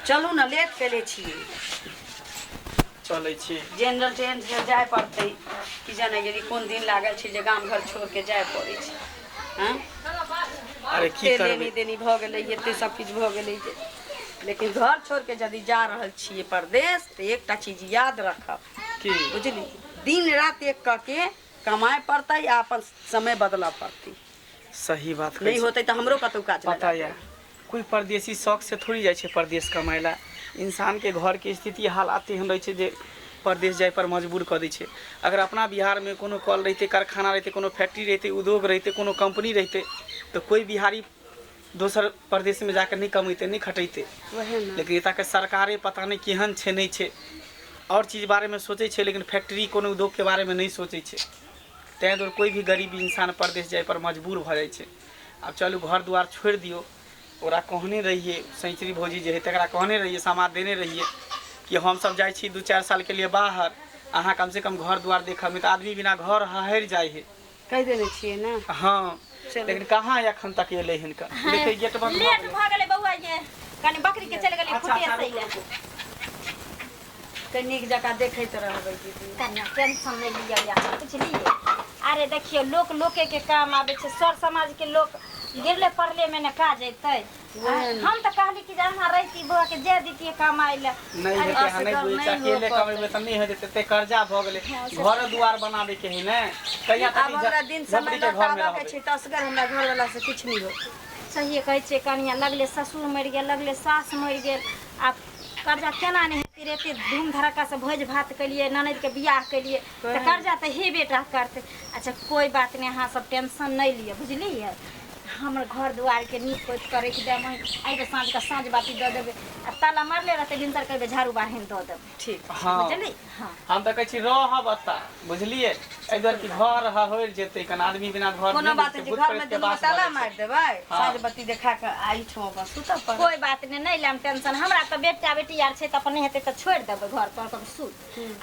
चलू ने लेट केले छियै चलै छी जनरल ट्रेन से जाय पड़तै की जाने गेली कोन दिन लागल छै जे गाम घर छोड़ के जाय पड़ै छै हँ अरे की एते करबै लेनी देनी भऽ गेलै एते सब किछु भऽ गेलै जे लेकिन घर छोड़ के यदि जा रहल छियै परदेश तऽ एकटा चीज याद रखब की बुझली दिन राति एक कऽ के कमाय पड़तै आ अपन समय बदलऽ पड़तै सही बात कहै नहि छी। होतै तऽ हमरो कतौ काज पता लगा यऽ कोइ परदेसी शौक से थोड़ी जाइ छै परदेश कमाइ लए इंसानके घरके स्थिति हालात एहन रहै छै जे परदेश जाय पर मजबूर कऽ दै छै अगर अपना बिहारमे कोनो कल रहितै कारखाना रहितै कोनो फैक्ट्री रहितै उद्योग रहितै कोनो कम्पनी रहितै तऽ कोइ बिहारी दोसर परदेशमे जाके नहि कमेतै नहि खटेतै वएह ने लेकिन एतऽके सरकारे पता नहि केहन छै नहि छै आओर चीज बारेमे सोचै छै लेकिन फैक्ट्री कोनो उद्योगके बारेमे नहि सोचै छै ताहि दुआरे कोइ भी गरीब इंसान परदेश जाय पर मजबूर भऽ जाइ छै आब चलू घर दुआर छोड़ि दियौ ओकरा कहने रहियै सैंचरी भौजी जे हइ तकरा कहने रहियै समाद देने रहियै कि हमसभ जाइ छी दू चारि सालके लिए बाहर अहाँ कमसँ कम घर दुआर देखब नहि तऽ आदमी बिना घर हहरि जाइ हइ कहि देने छियै ने हँ चलू। लेकिन कहाँ एखन तक एलै हिनकर देखै गेट बंद भऽ लेट गेलै। भऽ गेलै बौआ ये कनि बकरी के चलि गेलै अच्छा, खुटे अच्छा, सै लए तऽ नीक जकाँ देखैत रहबै दीदी कनिया टेंशन नहि लिअ या बुझलियै अरे देखियौ लोक लोके के काम आबै छै सर समाज के लोक गिरले पड़ले मे ने काज अयतै हम तऽ कहली कि जे अहाँ रहिती बौआ के जाय दितियै कमाइ लए नहि हेतै अहाँ नहि असगर बुझै नहि छियै अकेले हो कमेबै तऽ नहि हेतै तते कर्जा भऽ गेलै घर दुआर बनाबैके हइ ने कहिया तक आब ई हमरा दिन समय झोपड़ीके घरमे लौटाबऽ के रहबै छै तऽ असगर हमरा घरवला से किछु नहि होतै सहिए कहै छियै कनिया लगले ससुर मरि गेल लगले सास मरि गेल आब कर्जा केना नहि हेतै रे एते धूम धड़क्कासँ भोज भात केलियै ननदिके बियाह केलियै तऽ कर्जा तऽ हेबे टा करतै अच्छा कोइ बात नहि अहाँ सब टेंशन नहि लिअ बुझलियै हमर घर दुआरके नीक पोति कऽ राखि देब अयबै साँझके साँझ बाती दऽ देबै आ ताला मारले रहतै भिनसर करबै झाड़ू बाढ़नि दऽ देबै ठीक हँ बुझलियै हँ हम तऽ कहै छी रहब एतऽ बुझलियै एहि दुआरे कि घर हहरि जेतै कन आदमी बिना घर कोनो नहि बात बुझतै, नहि छै भूत घरमे प्रेत के दुनू वास भऽ ताला जाइ छै। मारि देबै हँ। साँझ बत्ती देखा कऽ एहिठाम अपन सुतऽ पड़त कोइ बात नहि नहि लेब टेंशन हमरा तऽ बेटा बेटी आर छै तऽ अपन नहि हेतै तऽ छोड़ि देबै घर पर अपन सुत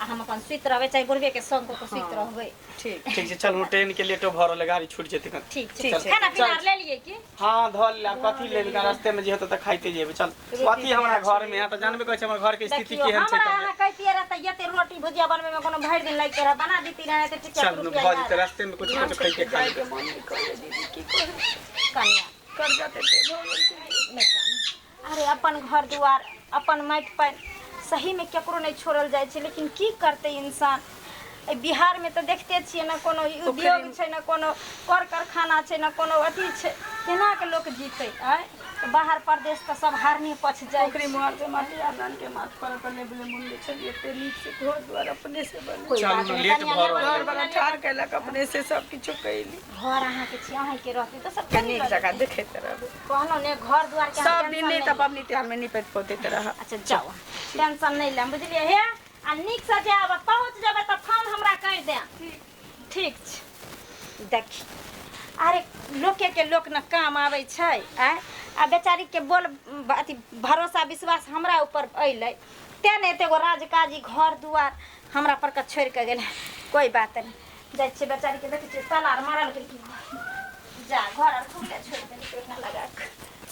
आ हम अपन सुति रहबै चाहे बुढ़बेके संग कऽ कऽ सुति रहबै ठीक ठीक छै चलू ट्रेन के लेटो भऽ रहल है गाड़ी छूट जेतै कन ठीक छै ठीक छै। खाना पीना चल। आर ले लियै की हाँ धऽ ले आब कथी लेबै कन रास्ते में जे हेतै तऽ खाइते जेबै चल कथी हमरा घर में है तऽ जानबे करै छै हमर घर के स्थिति देखियौ केहन छै हमरा तऽ अहाँ कहितियै रहए तऽ एते रोटी भुजिया बनबै मे कोनो भरि दिन लगते रहए बना दिती रहए तऽ टिकिया चल रुपया भऽ जेतै रास्ते में कुछ कुछ खाइते खा लेबै मन नहि करैए दीदी की करू कनिया कर्जा तऽ एते भऽ गेल छै नहि कानू। अरे अपन घर दुआर अपन माटि पानि सहीमे केकरो नहि छोड़ल जाइ छै लेकिन की करतै इंसान एहि बिहारमे तऽ देखते छियै ने कोनो उद्योग छै ने कोनो कर कारखाना छै ने कोनो अथी छै केना कऽ लोक जीतै आँय तऽ बाहर परदेश तऽ सब हारने पछ जाइ पोखरि मोहर से माटी आदान के माथ पर अपन लेबले मुनले छलियै एते नीक से घर द्वार अपने से बने कोइ चलू बात ने, नहि लेट कनिया भऽ लेबल रहल घर बड़ा ठाढ़ कयलक अपने से सब किछो कैली घर अहाँके छी अहाँके रहतै तऽ सब के नीक जकाँ देखैत रहबै कहलहुँ ने घर दुआर के अहाँ सब दिन टेंशन नहि नहि तऽ पबनी तिहार मे निपैत पोतैत रहब अच्छा जाउ टेंशन नहि लेब बुझलियै हे आ नीकसँ जायब आ पहुँच जेबै तऽ फोन हमरा करि देब ठीक छै देखी अरे लोकेके लोक ने काम आबै छै आँय आ बेचारीके बोल अथी भरोसा विश्वास हमरा ऊपर अयलै तेँ ने एतेक गो राजकाज ई घर दुआर हमरा पर के छोड़ि कऽ गेलै कोइ बात नहि जाइ छियै बेचारीके देखै छियै ताला आर मारल की जा घर आर खुले छोड़ि देलकै ओहिना लगा कऽ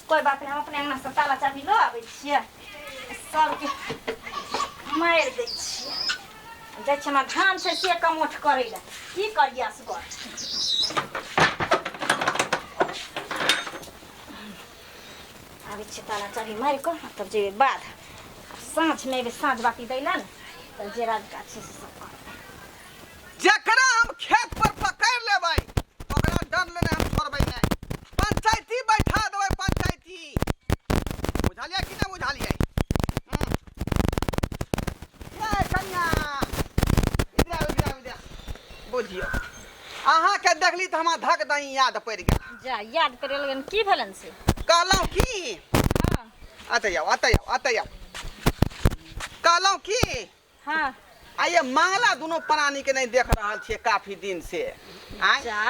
कोइ बात नहि हम अपने अङ्गनासँ ताला चाभी लऽ आबै छियै सबके मारि दै छियै जाइ छियै हमरा धान छै से कमोठ करै लए की करियै असगर आबै छियै ताला चाभी मारि कऽ तब जेबै बाध साँझमे एबै साँझ बाती दै लए ने तऽ जे राज काज छै से सब करबै जकरा हम खेत पर पकड़ लेबै ओकरा डर लेने हम छोड़बै नहि पंचायती बैठा देबै पंचायती बुझलियै कि नहि बुझलियै हम्म। ये कन्या इधर आउ, इधर आउ, इधर आउ। बुझियौ अहाँके देखली तऽ हमरा धक दही याद पड़ि गेल जा याद पड़ि गेलनि की भेलनि से कहलहुँ की हँ अतऽ आउ अतऽ आउ अतऽ आउ कहलहुँ की हाँ आ ये मांगला दुनू प्राणी के नहीं देख रहल छियै काफी दिन से आँय जा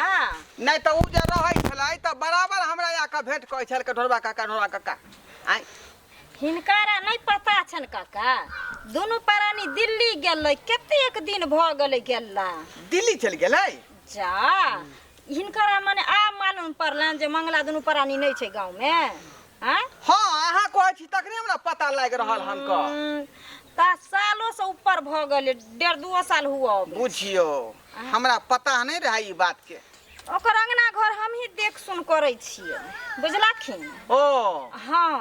नहीं तऽ ओ जे रहै छलै तऽ बराबर हमरा आके भेंट कहै छल ढोरबा काका ढोरबा काका आँय हिनकारा नहि पता छनि काका दुनू प्राणी दिल्ली गेलै कतेक दिन भऽ गेलै गेला दिल्ली चलि गेलै जा हिनकरा मने आब मालूम पड़लनि जे मंगला दुनू प्राणी नहि छै गाँवमे आँय? हाँ, अहाँ कहै छी तखने हमरा पता लागि रहल हन क। ता सालो से ऊपर भऽ गेलै, 1.5-2 साल हुआ अबै। बुझियौ, हमरा पता नहि रहै ई बात के। ओकर अंगना घर हमही देख सुन करै छियै, बुझलखिन? ओ हाँ,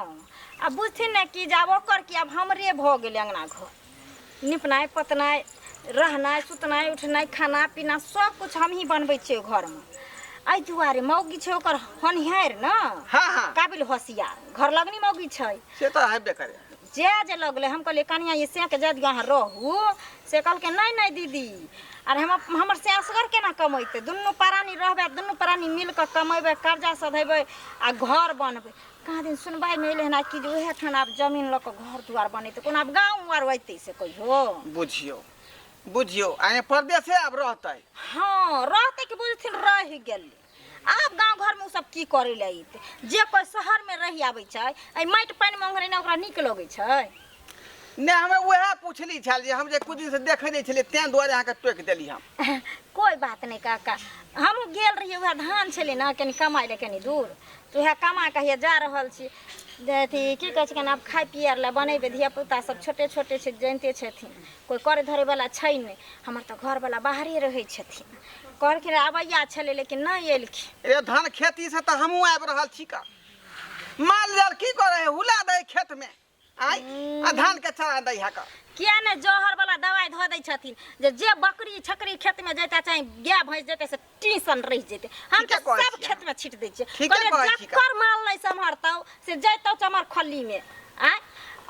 आ बुझथिन ने कि जे आब ओकर की, आब हमरे भऽ गेलै अंगना घर, निपनाइ पोतनाइ, रहनाइ सुतनाइ उठनाइ, खाना पीना सब कुछ हमही बनबै छियै घरमे। एहि दुआरे मौगी छै ओकर होनहार ने। हाँ हाँ। काबिल होशियार घर लगनी मौगी छै। से तऽ हेबे करे। जे जे लगलै, हम कहलियै कनिया ये सेके जाय दियौ, अहाँ रहू। से कहलकै नहि नहि दीदी, आर हम हमर से असगर केना कमेतै? दुनू प्राणी रहबै, दुनू प्राणी मिल कऽ कमेबै, कर्जा सधेबै आ घर बनबै। कहाँ दिन सुनबाइमे एलै हन कि जे उएह ठाम आब जमीन लऽ कऽ घर दुआर बनेतै। कोनो आब गाँव आर अयतै से कहियो? बुझियौ बुझियौ, आइ परदेसे आब रहतै। हाँ, रहतै कि बुझथिन रहि गेलै। आब गाँव घरमे ओ सब की करै लए अयतै? जे कोइ शहरमे रहि आबै छै, एहि माटि पानिमे ओंघरेने ओकरा नीक लगै छै? नहि, हमरा उएह पुछली छल जे हम जे कुछ दिनसँ देखै नहि छलियै, तें दुआरे अहाँके टोकि देली हम। कोइ बात नहि काका, हमहूँ गेल रहियै, उएह धान छलै ने कनि कमाइ लए कनि दूर, तऽ उएह कमा कऽ हैया जा रहल छी। जे अथी की कहै छै, केना आब खाय पियै लए बनेबै? धियापुता सब छोटे छोटे छै, जानिते छथिन, कोइ करै धरैवला छै नहि। हमर तऽ घरवला बाहरे रहै छथिन, कहलखिन आबैया छलै लेकिन नहि एलखिन। ए धान खेतीसँ तऽ हमहूँ आबि रहल छी का। माल जाल की करै है? हुला दै खेतमे आइ आ धान के चरा दै है का। किया ने जहर वाला दवाई धऽ दै छथिन जे जे बकरी छकरी खेत में जैता, चाहे गाय भैंस जेतै, से टीसन रहि जेतै। हम ठीके तऽ कहै सब छियै। खेत में छीट दै छियै। ठीके कहलियै, कहै छी का। जकर माल नहि सम्हरतौ से जैतौ चमर खल्ली में। आँय,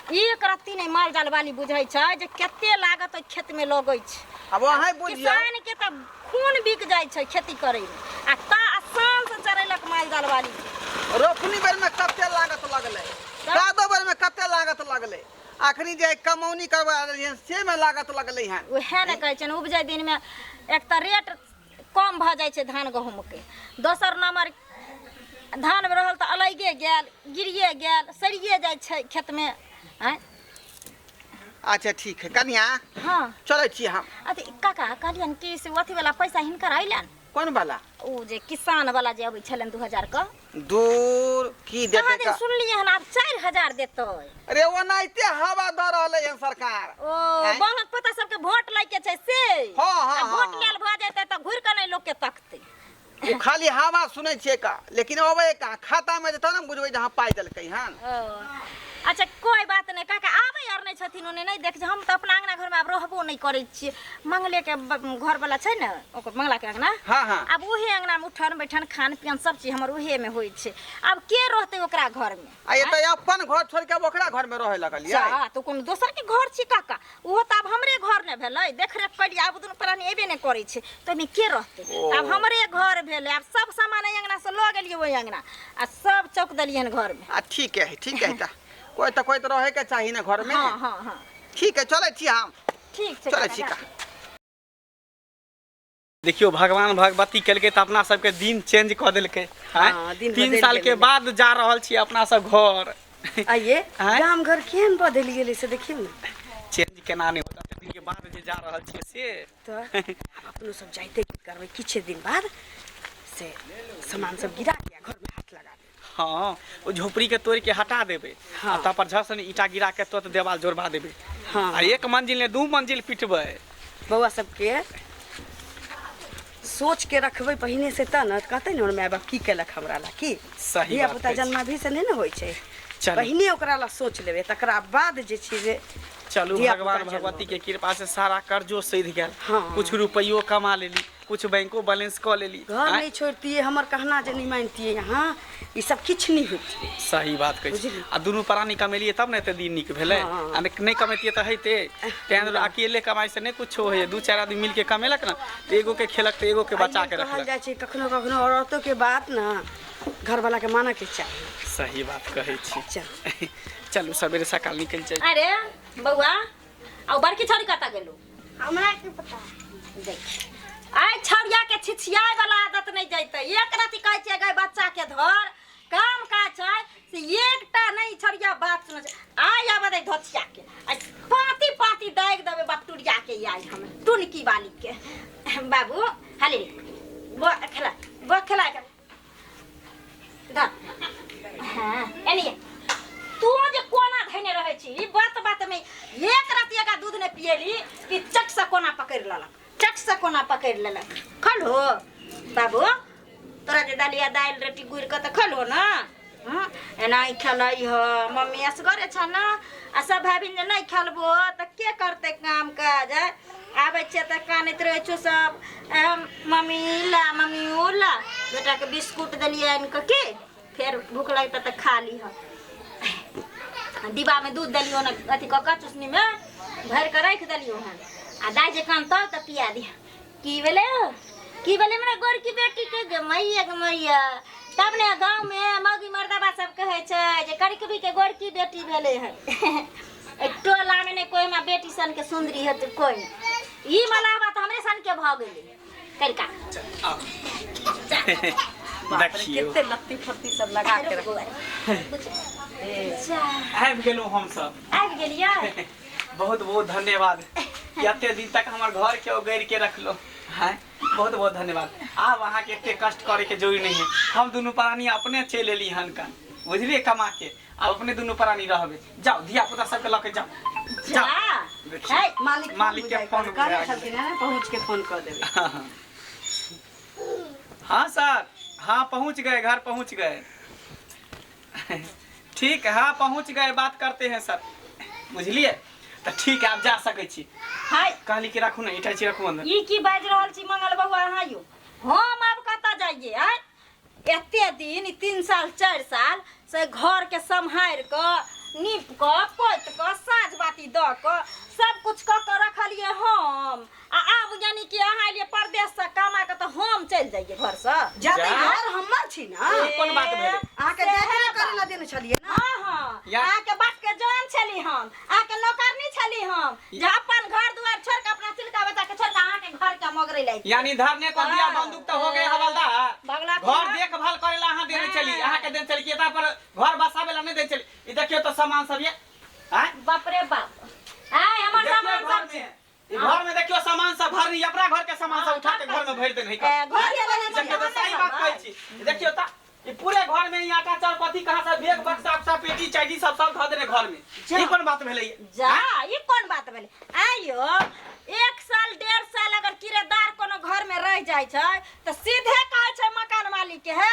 एक रत्ती नहि माल जाल वाली बुझै छै जे कते लागत ओहि खेत में लगै छै। आब अहाँ बुझियौ, किसान के तऽ खून बिक जाइ छै खेती करै में, आ ता आसान से चरेलक माल जाल वाली के। रोपनी बेर में कते लागत लगलै, कादो बेर में कते लागत लगलै, अखनी जे कमौनी करवा रहलियै से में लागत लगलै हन। उएह ने कहै छियनि, उपजै दिनमे एक तऽ रेट कम भऽ जाइ छै धान गहूँमके, दोसर नम्बर धानमे रहल तऽ अलगे गेल, गिरिए गेल, सड़िए जाइ छै खेतमे। आँय? अच्छा ठीक है कनिया। हाँ। चलै छी हम। अथी काका, कहलियनि कि से अथीवला पैसा हिनकर अयलनि? कोन वाला? ओ जे किसान वाला जे अबै छलनि 2000 के। दूर की कहाँ देतै दिन का? सुनलियै हन आब 4000 देतै। अरे ओनाहिते हवा दऽ रहलै हन सरकार। ओ आँय? बांगक पता सबके वोट लैके छै से। हाँ, हाँ, आ वोट हाँ। लेल भऽ जेतै तऽ घुरि कऽ नहि लोकके तकतै। ओ खाली हवा सुनै छियै का, लेकिन अबै कहाँ खाता में, जेतौ ने बुझबै जे हाँ पाइ देलकै हन। ओ अच्छा, कोइ बात नहि काका, आबै आर नहि छथिन ओने नहि देख। हम तऽ अपना अंगना घरमे आब रहबो नहि करै छियै। मंगलेके घरवला छै ने, ओकर मंगलाके अंगना। हाँ हाँ। आब उहे अंगनामे उठन बैठन खान पियन सब चीज हमर उहेमे होइ छै। आब के रहतै ओकरा घरमे? आ एतऽ अपन घर छोड़ि के आब ओकरा घर में रहै लगलियै? जा तऽ कोनो दोसर के घर छी काका? ओहो तऽ आब हमरे घर ने भेलै, देखरेख करियै। आब दुनू प्राणी अयबे नहि करै छै तऽ ओहिमे के रहतै? ओ। आब हमरे घर भेलै। आब सब सामान एहि अंगना से लऽ गेलियै ओहि अंगना आ सब चौक देलियै हन घरमे। आ ठीक है, ठीक है, तऽ कोइ तऽ रहै के चाही ने घर में। हाँ हाँ हाँ। ठीक है, चलै छी हम। ठीक छै चलै काका, छी का। देखियौ, भगवान भगवती केलकै तऽ अपना सबके दिन चेंज कऽ देलकै। आँय? हाँ, दिन 3 बदलि साल के गेलै। बाद जा रहल छी अपना सब घर। आइए। आँय? गाम घर केहन बदलि गेलै से देखियौ ने। चेंज केना नहि होता? दिन के बाद जे जा रहल छियै से। तऽ आब अपनो सब जाइते की करबै? किछु दिन बाद से सामान सब गिरा के आ घरमे हाथ लगा देबै। हाँ, ओ झोपड़ी के तोड़ के हटा देबै। हाँ। आ तब पर झट ईंटा गिरा के तुरंत देवाल जोड़बा देबै। हाँ। आ एक मंजिल ने, 2 मंजिल पिटबै। बौआ सबके सोच के रखबै पहिने से, तऽ ने कहतै ने हमर माय बाप की केलक हमरा ला की। सही धिया बात पुता कहै छी। जन्माभी से नहि ने होइ छै। चलू। पहिने ओकरा ला सोच लेबै, तकरा बाद जे छै जे चलू। धिया भगवान पुता भगवती के कृपा से सारा कर्जो सधि गेल। हाँ। कुछ रुपैयो कमा लेली, कुछ बैंको बैलेंस कऽ लेली। घर आँय? नहि छोड़तियै, हमर कहना जे नहि मानतियै यहाँ, ई सब किछु नहि होइतियै। सही बात कहै छी। बुझली? आ दुनू प्राणी कमेलियै तब ने एते दिन नीक भेलै। हाँ। आ नहि कमेतियै तऽ हेतै? तें दुआरे अकेले कमाइ से नहि कुछो होइए। दू चारि आदमी मिलके कमेलक ने तऽ एगो के खेलक तऽ एगो के बचा के एहि लेल कहल रखलक। जाइ छै, कखनो कखनो औरतो के बात ने घरवाला के मानऽ के चाही। सही बात कहै छी। चल। चलू, सवेरे सकाल निकलि जाइ। अरे बौआ, आ ओ बड़की छौड़ी कतऽ गेलू? हमरा की पता। देख, आइ छौड़िया के छिछियाए वाला आदत नहीं जैते। एक रति कहै छियै गाय बच्चा के धर, काम काज छै से एकटा नहीं छौड़िया बात सुनै छै। आइ आबे दे धोतिया के, आइ पाती पाती दागि देबै बपटुरिया के। आइ हम टुनकी वाली के बाबू, हाली रे बौआ, खेला बौआ, खेला के धर। हाँ, एनिए। तू जे कोना धैने रहै छी ई बात बात में एक रात एका दूध ने पियली कि चट से कोना पकड़ लेलक चट से कोना पकड़ लेलक खलो बाबू तोरा जे दलिया दालि रोटी गुड़ि कऽ तऽ खलो ने हँ एना ही खेलै ह मम्मी असगरे छ ने आ सब भाय बहिन जे नहि खेलबो तऽ के करतै काम काज आँय? आबै छियै तऽ कानैत रहै छौ सब मम्मी ई ला मम्मी ओ ला बेटाके बिस्कुट देलियै आनि कऽ की फेर भूख लगतै तऽ खा लिह डिब्बामे दूध देलियो ने अथी कऽ कऽ चुसनीमे भरि कऽ राखि देलियो हन आ दाइ जे कानतौ तऽ पिया दिह की भेलै हौ? की भेलै हमरा गोरकी बेटी के गे मैया गे मैया तब ने गाँव में मौगी मर्दबा सब कहै छै जे करिकबी के गोरकी बेटी भेलै हन एहि टोला में नहि कोइ हमरा बेटी सन के सुन्दरी हेतै कोइ नहि ई मलावा तऽ हमरे सन के भऽ गेलै करिका देखियौ कते लत्ती फत्ती सब लगा के रख आबि गेलहुँ हमसब आबि गेलियै बहुत बहुत धन्यवाद कि एते दिन तक हमर घर के उगैर के रखलो हैं बहुत बहुत धन्यवाद आब अहाँ के एते कष्ट करे के जरूरी नहीं है हम दुनू प्राणी अपने चलि एली हन का बुझलिए कमा के आब अपने दुनू प्राणी रहबे जाओ धिया पुता सबके लऽ के जाओ जा जाओ देखियौ। है मालिक मालिक के फोन कहने बुझा छलखिन हेँ पहुँच के फोन कऽ देबै हाँ सर हाँ पहुँच गए घर पहुँच गए ठीक है हाँ पहुँच गए बात करते हैं सर बुझलिए तऽ ठीक है आब जा सकै छी हाय कहली कि राखू ने इटाची राखू अंदर ई की बाजि रहल छी मंगल बउआ अहाँ यौ हम आब कतऽ जाइए आँय एते दिन ई 3 साल 4 साल से घरके सम्हारि कऽ नीप कऽ पोति कऽ साँझ बाती दऽ कऽ सब कुछ कऽ कऽ रखलियै हम आ आब यानी कि अहाँ एलियै परदेशसँ कमा कऽ तऽ हम चलि जाइए घरसँ जाते जा। घर हमर छी ना ई कोन बात भेलै अहाँके सएह देखरेख बात। करे ला देने छलियै ना हाँ हाँ या- अहाँके बाप के जान छली हम अहाँके नौकरनी छली हम जे अपन घर दुआर छोड़ के अपना चिलका बच्चा के छोड़ के अहाँके घर के मगरे लाई यानी धरने को दिया हाँ। बंदूक तो हो गए हवलदार भगला घर देखभाल करे ला अहाँ देने चली अहाँ के देने चली कि एता पर घर बसावे ला नहीं देने चली ई देखियो तो सामान सब ये आँय? बाप रे बाप आय हमर देखियो सामान घर सब में ई घर में देखियो सामान सब भरनी अपना घर के सामान सब उठा के घर में भर देने ए, घर के बना देखियो तो सही बात कहै छी देखियो त ई पूरे घर में ई आटा चाउर कथी कहाँ सब बैग बक्सा उक्सा पेटी चैटी सब सब धऽ देने घर में जा। ई कोन बात भेलै जा ई कोन बात भेलै आइयो एक साल 1.5 साल अगर किराएदार कोनो घर में रह जाइ छै तऽ सीधे कहै छै मकान मालिक के हे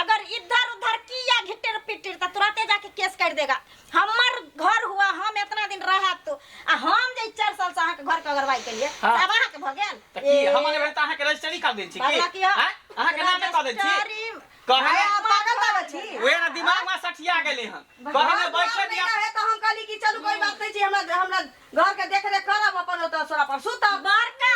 अगर इधर उधर किया घिटर पिटिर तऽ तुरंते जाके केस कर देगा हमर घर हुआ हम इतना दिन रहा तो आ हम जे 4 साल से अहाँके घर के अगरवाई केलिए हाँ। तब अहाँके भऽ गेल तऽ की हमर भेल तऽ अहाँके रजिस्ट्री कर देल छी की भगला की आँय? अहाँके नामे कऽ देल छी रजिस्ट्री- कहने अरे, आप पागल लागल छी ओहे ना दिमाग में सठिया गेलै हन कहने बैठे नहीं दिया रहे तो हम कहली कि चलू कोई बात नहीं छी हमरा हमरा घर के देख रेख करब अपन ओतऽ सोरा पर सुतब बड़का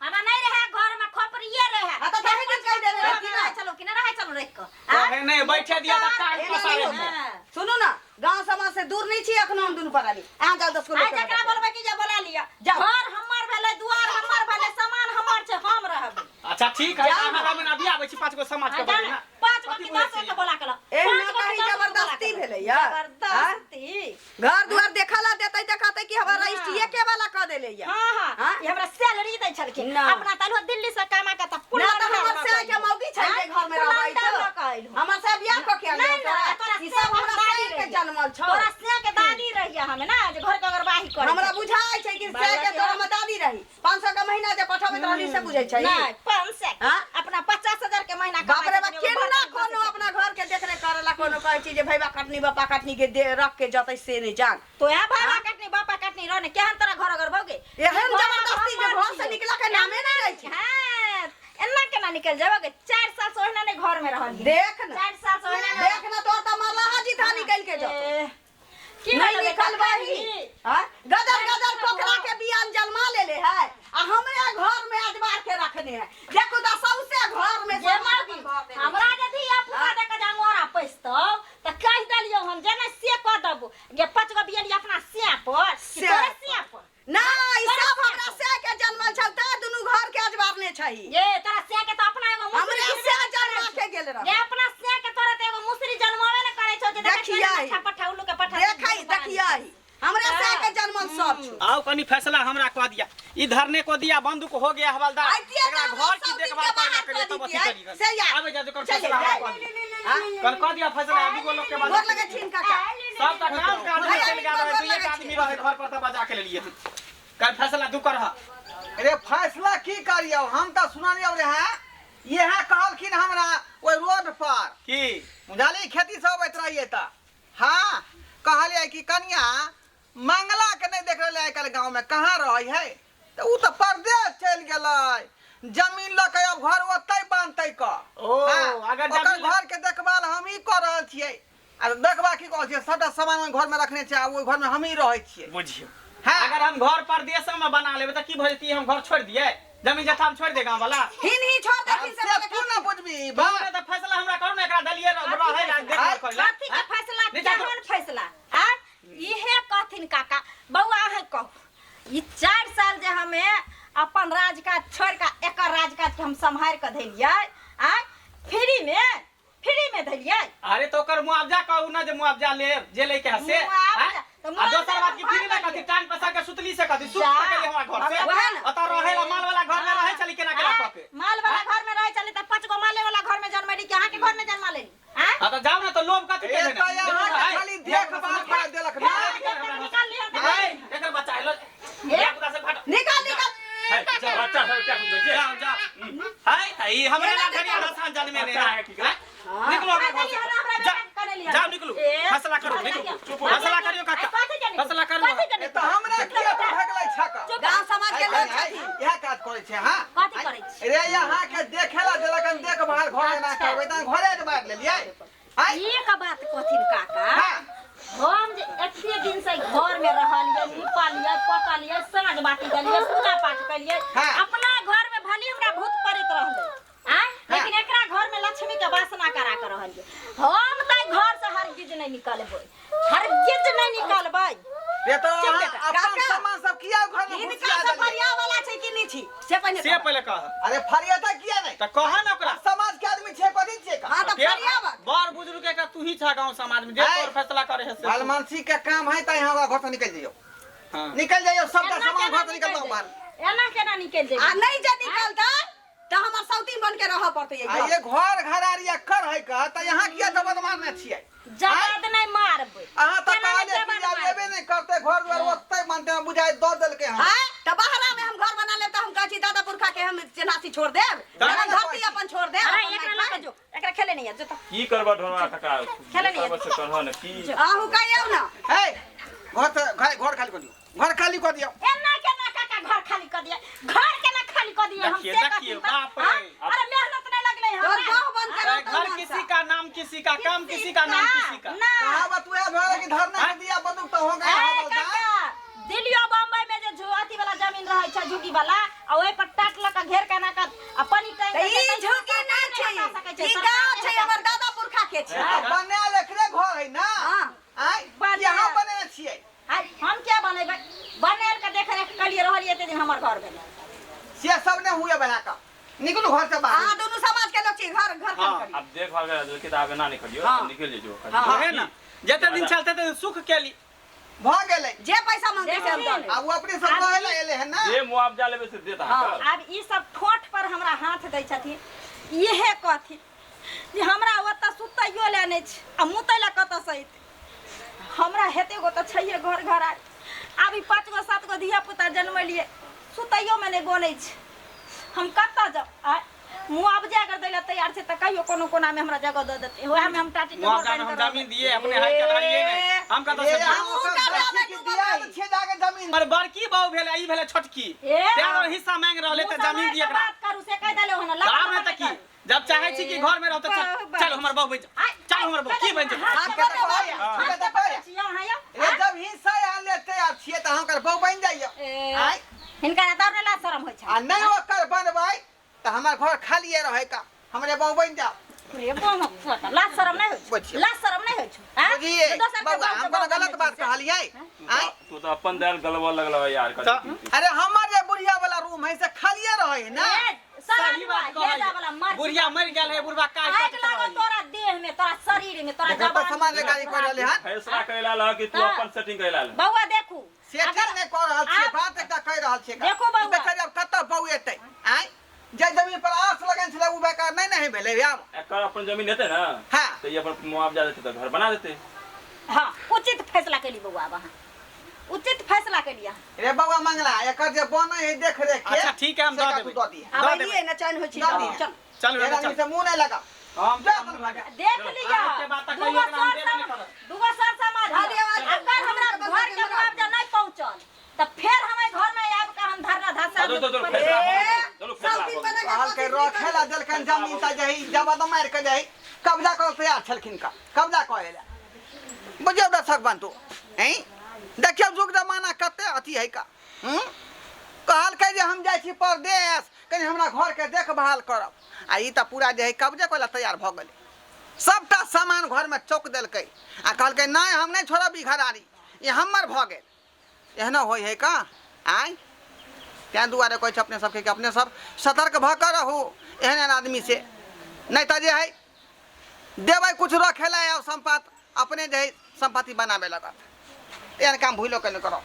हमरा नहीं रहे घर में खोपड़िए रहे हाँ, तो ताही दिन कहि देने रहती ना। चलो कि ना रहे चलो रख के कहे नहीं बैठे दिया तऽ कान एना पसारे नहीं दिया होतै। सुनू ना गांव समाज से दूर नहीं छी अखनो हम दुनू परानी अहाँ जाउ 10 गो आइ लोक के जकरा बता बोलबै कि जे बोला लिअ जाउ। घर हमर भेलै दुआर हमर भेलै सामान हमर छै हम रहबै अच्छा ठीक है जाउ अहाँ ना। रहबै ना अभी आबै छी पाँच गो समाज के आ, जा बजै ने, ना पाँच गो कथी कि बोलै 10 गो छी? के बोला के लाउ। एहना पाँच गो कि कहीं 10 गो के बोला के जबरदस्ती लाउ। भेलै यार जबरदस्ती घर दुआर देखला देतै तऽ कहतै कि हमरा रजिस्ट्रीए के वाला कऽ देले या हाँ हाँ हाँ? ई हमरा सैलरी दै छलखिन ना। अपना तलुआ दिल्ली से कमा के तऽ ना तऽ हमर से के मौगी छै जे घर में रहबै तऽ हमर से बियाह कऽ के नहीं ना तोरा ई सब हमरा दादी से के रहिए। जनमल छौ तोरा से के दादी रहिए हमे ना जे घर के अगरबाही करे हमरा बुझाइ छै कि से के तोरा में दादी रही 500 के महीना जे पठाबैत रहली से बुझै छै नहीं 500 हाँ? अपना 50,000 के महीना बाप रे कमाइ बाप छथिन, एगो केना घर के कोनो अपना घर के देखरेख करेला कोनो कहै छी जे भैया कटनी बापा कटनी के दे रख के जतै से नहीं जान तो यहाँ भाबा कटनी बापा कटनी रहने केहन तोरा घर अगर भौगे एहन जबरदस्ती जे घर से निकला के नामे नहीं लै छै हाँ एना केना निकल जाबोगे 4 साल से ओहिना नहीं घर में रहलिए देख न 4 साल से ओहिना नहीं देख न तोर तऽ मरला हाजी था निकल के जतौ ए, की नहीं भेलै निकलबही हाँ? गदर गदर पोखरा के बियान जन्मा लेले है आ हमरे घर में अजबार के रखने है देखो तऽ सौसे घर में जे सामान मौगी अपन भर देने हमरा जे धिया पुता दे के जांगोरा पैसतौ तऽ कहि देलियौ हम जे नहि से कऽ देबो जे पाँच गो बियली अपना सिया पर कि सिया तोरे पर। सिया पर ना ई सब हमरा से के जन्मल छल ते दुनू घर के अजबारने छही ये तोरा सिया के तऽ अपना एगो मुसरी हमरे गिरबे से नहि जन्मा करै छौ। के गेल रह जे अपना सिया के तोरा तऽ एगो मुसरी जन्मावे ने करै छौ जे देखै छियै देखियै। पठा उल्लू के पठा देखै देखियै हमरा सब छोड़। आओ कनी फैसला हमरा कह दिया ई धरने को दिया बंदूक हो गया हवलदार। आइतिए एकरा तऽ घर की सब दिन देखभाल के बाहर करे कऽ तब अथी दितियै। करी। से यार। आबे जा जो चलिए, फैसला हमरा जाइए। कह दिया। कल कह दिया फैसला अभी को लोग के गोर बाद लगे छिन काका। सब तक काम काज में भैया, चल गया रहे गोर दुई एक लगे आदमी रहे घर पर तब बजा के लेलिए। कल फैसला तू करह। अरे फैसला की करियौ, हम तऽ सुनलियौ रहे इएह कहलखिन हमरा ओहि रोड पर की बुझलियै, खेती से अबैत रहियै तऽ हाँ कहलियै कि कनिया मंगला के नहीं देख रहलै आइ काल्हि गाँव में कहाँ रहै है, तऽ उ तऽ परदेश चलि गेलै, जमीन लऽ के अब घर ओतै बान्हतै क। ओ, हाँ, अगर ओकर जमीन घर के देखभाल हमही कऽ रहल छियै आ देखबा की कहै छियै, सबटा सामान ओहि घर में रखने छियै आ ओहि घर में हमही रहै छियै। बुझियौ हाँ। अगर हम घर परदेश में बना लेबै तऽ की भऽ जेतै, हम घर छोड़ि दियै, जमीन जथा हम छोड़ि दे गाँव वाला। हिन ही छोड़ देथिन से से तू ना बुझबी बाप रे, तऽ फैसला हमरा करू ने, एकरा दलिये रहै ला देखभाल करै ला। कथी के फैसला, नीचा केहन फैसला? आ इहे कहथिन काका बौआ अहाँ कहू, ई 4 साल जे हमे अपन राजकाज छोड़ के एकर राजकाज के हम सम्हारि के धैलियै, आ फ्री में, फ्री में धैलियै। अरे तो ओकर मुआवजा कहू ना जे मुआवजा ले जे ले के है से। मुआवजा, आँय? तऽ आ मुआवजा दोसर बात की तऽ फ्री में भाग कथी टांग पसार के सुतली से कथी सुत जा। सकली हमरा घर से? वएह ने। ओतऽ रहै ला माल वाला घर में रहै छली केना केना कऽ के। माल वाला घर में रहै छली तऽ 5 गो माले वाला घर में जन्मेली कि अहाँके घर में जन्मा लेली? आँय? हाँ तऽ जाउ ना तऽ लोभ कथी ए के तऽ अहाँके खाली देखभाल करा देलक ना। आँय, एकर बच्चा हेलो धिया-पुता सब हट। निकाल निकाल। बच्चा सब क्या कुछ जाओ जाओ। हाय तऽ ई हमरे ला घड़ी आसान जन्मे ने। बच्चा है की आँय? निकलो हमरा घर से। जा, जाओ निकलू। फैसला करू निकलू। फैसला करियो काका। फैसला करू। ए तऽ हमरा किया तू भगलै छक? गाँव समाज के लोग छथिन। इएह काज करै छै। हाँ कथी करै छी? रे यहाँ के देखेला देलक हन, देखभाल घर एना करबै तऽ घरे के बाहर लेलियै। आँय? एक बात कहथिन काका, हाँ। हम जे एते दिन से घर में रहलियै, निपलियै पोतलियै, साँझ बाती देलियै, पूजा पाठ केलियै, हाँ। अपना घर में भले हमरा भूत पड़ैत रहलै आँय, लेकिन एकरा घर में लक्ष्मी के वासना करा के रहलियै। हम तऽ घर से हरगिज नहीं निकलबै, हरगिज नहीं निकलबै। रे तऽ चुप अहाँ बेटा, अपन काका। सामान सब किया घर में हिनका घुसिया से देलियै? फरिया वाला छै कि नहि छी से पहिने से कहू। पहिले कह। अरे फरियाता किया नहीं? तऽ कह ने ओकरा। समाज के आदमी छै कथी छियै का? हाँ तऽ फेर फरियावा। बड़ बुजुर्ग के तू ही छा गांव समाज में जे आँय। तोर फैसला करे है से। भलमानसी के काम है तऽ यहाँ घर से निकल जइयो, हाँ। निकल जइयो, सबटा एना सामान केना घर से निकल निकलि जाओ बाहर। जेबै? एना केना निकलि जेबै? आ नहि जे निकलतै तऽ हमर सौती बन के रहऽ पड़तै एहि आ घर। ये घर घरारी कर है का तऽ यहाँ किया जबत मारने छियै? जवाब नहीं मारबै। अहाँ तऽ केना नहि कहलियै कि जवाब आब मारबै? एबे नहि करतै, घर दुआर ओतै मानते बुझाइ दऽ देलकै हन। आँय, तऽ बाहरा में हम घर बना लेब तऽ हम कहै छी दादा पुरखा के हम चेनासी छोड़ देब, दादा अपन धरती अपन छोड़ देब। अरे अपन एकरा लऽ के जो, एकरा खेले नहीं है, जो तो की करबा ढोलवा काका? खेले नहीं है। से करह ने की? अहूँ कहियौ ना। हे घर से घर घर खाली कऽ दियौ, घर खाली कऽ दियौ। एना केना काका घर खाली कऽ दिया, घर केना खाली कऽ दिया? हम देखिए, से देखिए, कहथिन तऽ, बाप रे। हाँ? अरे मेहनत नहीं लगलै तोर हमरा। गाँव बंद करो अरे घर किसी का नाम किसी का, काम किसी का नाम किसी का। ना। कहावत वएह भऽ गेल कि धरना के दिया बंदूक तऽ हो गया ए हवलदार। काका, दिल्लियो बम्बई में जे अथी वाला जमीन रहै छै झुगी वाला, आ ओहि पर टाट लऽ के घेर के एना के आ पानी टैंक तऽ ई झुकी नहि छै, ई गाँव छै हमर दादा पुरखा के छै। तऽ बनायल एकरे घर है ना? हाँ। आँय, बनायल। यहाँ बनेने छियै? आइ हम क्या बनेबै? बनायल के देख रेख कलिए रहलिए एते दिन हमर घर भेलै। से सब नहि हुए बना कऽ निकलू घर से बाहर। अहाँ दुनू समाज के लोग छी, घर घर खाली हाँ। करियौ। अब देखभाल करा देलकै तऽ आब एना नहि करियौ, हाँ। निकलि जइयो। हाँ, है ना, जते दिन चलते ते सुख केली भऽ गेलै। जे पैसा मांगतै से हम दऽ देब। आब ओ अपने सब रहै लए एलै हन ना? जे मुआवजा लेबै से देत अहाँके। आब ई सब ठोठ पर हमरा हाथ दै छथिन, इहे कहथिन जे हमरा ओतऽ सुतैयो लए नहि छै आ मुतै लए कतऽ से अयतै? हमरा हेते गो तऽ छैहे घर घर आर। आब ई 5 गो 7 गो धिया पुता जन्मेलियै, सुतैयोमे नहि बनै छै, हम कतऽ जाउ? आँय, मुआवजा अगर दै लए तैयार छै तऽ कहियो कोनो कोनामे हमरा जगह दऽ देतै, उएहमे हम टाटी के घर मुआवजा में बान्हि हम कऽ रहबै। जमीन दिए अपने हाई के लड़िए नहीं, हम कतऽ रे से दिए? अहाँ ओकर बच्ची के दिया छियै जाके जमीन। पर बड़की बहू भेलै, ई भेलै छोटकी, ए। तें दुआरे हिस्सा मांगि रहलै तऽ मुँह जमीन दिए सम्हारि कऽ एकरा। बात करू से कहि देलहुँ हन। आब नहि तऽ की, जब चाहे छी कि घर में रहो तऽ चल चल हमर बहू बनि जा, चल हमर बहू की बनि जा। हाथ के तऽ कहैया, हाथ के तऽ कहैया। रे जब हिस्सा यहाँ लेते आब छियै तऽ अहाँ ओकर बहू बनि जाइयौ। आँय? हिनका दौड़े ला शरम होइ छै। आ नहि ओकर बनबै तऽ हमर घर खालिए रहै का, हमरे बहू बनि जाओ। रे बम फोटा, लाज शरम नहीं होइ छै। बुझियौ। लाज शरम नहीं होइ छै, आँय? बुझिए जे दोसर के बौआ, बहू हम के कोनो बहू गलत बनबै बात छै से। कहलियै? आँय? तू तऽ अपन दालि गलबऽ लगलह यार। तऽ- अरे हमर जे बुढ़िया वाला रूम है से खालिए रहै है ना? ए, सही बात सही वाला कहै मर बुढ़िया मरि गेल है, बुढ़बा काज आगि कटैत लागल रहै। तोरा देह में, तोरा शरीर में, तोरा देखो तऽ जवान समाज के गाली कहि रहलै हन। फैसला करै ला लह कि तू हाँ। अपन सेटिंग करै ला लह? बौआ देखू, सेटिंग नहि रहल छै देखो बौआ। बेचारी आब कतऽ बौएतै आँय जे जमीन पर आस लगन छलै ओ बेकार नहि ने भेलै आब एकर अपन जमीन हेतै ने हाँ। तऽ ई अपन मुआवजा देतै तऽ घर बना देतै हाँ उचित फैसला केली बौआ आब अहाँ उचित फैसला केली अहाँ रे बौआ मंगला एकर जे बनै है देख रेख के अच्छा, ठीक है, हम से दऽ एकरा तू देबै। दऽ दिहे आब दऽ देबै। एलियै ने चैन होइ छी दऽ दिहे। चल चल एहन बेटा आदमी चल से मुँह नहि लगा हम जा अपन भागा देख लिया अहाँके बात तऽ दूगो कहियो एकरा हम सर देबे नहि सम- करब। दूगो सर समाज अरे, अरे, अगर हमरा घर के मुआवजा नहीं पहुंचल तऽ फेर हम एहि घर में आबि कऽ हम धरना धसा चलू चलू फैसला भऽ गेल। चलू फैसला सब दिन भऽ गेल। बने के कहलकै रखे ला देलकनि जमीन तऽ जही जबा मारि कऽ जही कब्जा करऽ तैयार छलखिन का कब्जा कऽ एला बुझियौ दर्शक बंधु हैं देखियौ युग जमाना कते अथी है का हूँ कहलकै जे हम जाइ छी परदेश कनि हमरा घरके देखभाल करब आ ई तऽ पूरा जे है कब्जे करै ला तैयार भऽ गेलै सबटा सामान घरमे चौक देलकै आ कहलकै नहि हम नहि छोड़ब ई घरारी ई हमर भऽ गेल एहनो होइ है का आँय ताहि दुआरे कहै छै अपने सबके कि अपने सब सतर्क भऽ कऽ रहू एहन एहन आदमी से नहि तऽ जे है देबै कुछ रखे ला आब सम्पत्ति अपने जे है सम्पत्ति बनाबे लगत एहन काम भूलो के नहि करब।